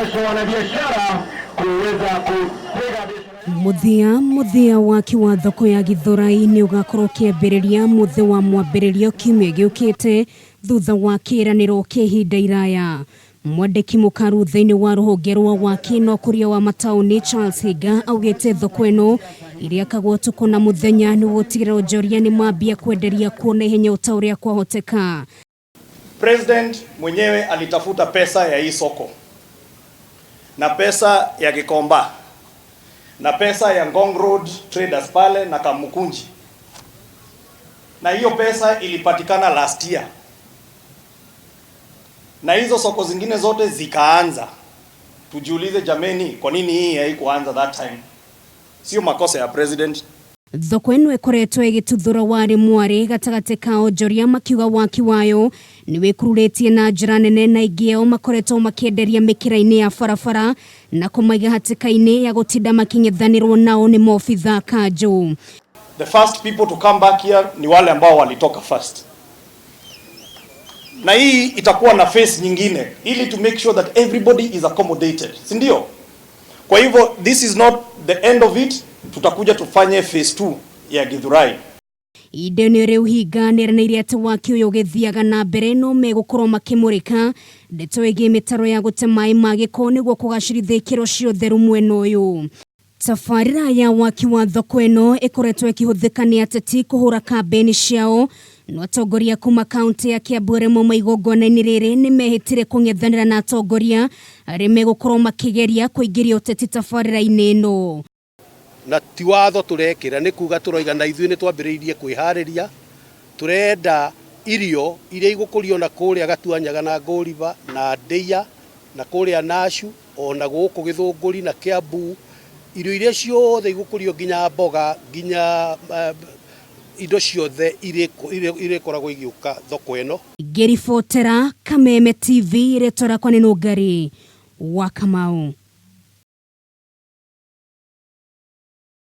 Wanabiashara kuweza kutega biashara. Mũthia mũthia waki wa thoko ya Githurai nĩ ũgakorwo ũkĩambĩrĩria mũthĩ wa mwambĩrĩrio kiumia gĩũkĩte thutha wa kĩĩranĩro kĩa ihinda iraya. Mwandĩki mũkaru thĩinĩ wa rũhonge rwa waki na ũkũria wa mataũni Charles Hinga augĩte thoko ĩno ĩrĩakagwo ũtukũ na mũthenya nĩguo gũtigĩrĩra onjoria nĩ mambia kwenderia kuo na ihenya o ta ũrĩa kwahoteka. President mwenyewe alitafuta pesa ya hii soko na pesa ya Gikomba na pesa ya Ngong Road Traders pale na Kamukunji, na hiyo pesa ilipatikana last year, na hizo soko zingine zote zikaanza. Tujiulize jameni, kwa nini hii haikuanza that time? Sio makosa ya president. Thoko ĩno ĩkoretwo ĩgĩtuthũra warĩ mwarĩ gatagatĩ ka onjoria makiuga waki wayo nĩ wĩkururĩtie na njĩra nene na aingĩ ao makoretwo makĩenderia mĩkĩra-inĩ ya barabara na kũmaiga hatĩka-inĩ ya gũtinda makĩng'ethanĩrwo nao nĩ maobitha kanjũ. The first people to come back here ni wale ambao walitoka first, na hii itakuwa na phase nyingine ili to make sure that everybody is accommodated, si ndio? Kwa hivyo this is not the end of it, tutakuja tufanye phase 2 ya Githurai. Ihinda-inĩ rĩu Hinga nĩeranĩire atĩ waki ũyũ ũgĩthiaga na mbere no megũkorwo makĩmũrĩka ndeto ĩgiĩ mĩtaro ya gũte maĩ ma gĩko nĩguo kũgacĩrithia ikĩro cia ũtheru mwena ũyũ. Tabarĩra ya waki wa thoko ĩno ĩkoretwo ĩkĩhũthĩka nĩ ateti kũhũra kambĩni ciao no atongoria kuma kaunti ya Kiambu arĩa mauma igongona-inĩ rĩrĩ nĩ mehĩtire kũng'ethanĩra na atongoria arĩa megũkorwo makĩgeria kũingĩria ũteti tabarĩra-inĩ ĩno. Na ti watho tũrekĩra, nĩ kuga tũroiga na ithuĩ nĩ twambĩrĩirie kwĩharĩria, tũrenda irio iria igũkũrio na kũrĩa Gatuanyaga na Ngũriba na Ndĩia na kũrĩa Nacu ona gũkũ Gĩthũngũri na Kiambu, irio iria ciothe igũkũrio nginya mboga nginya indo ciothe irĩkoragwo igĩũka thoko ĩno. Ngĩribotera Kameme TV, rĩtwa rĩakwa nĩ Nũngari wa Kamau.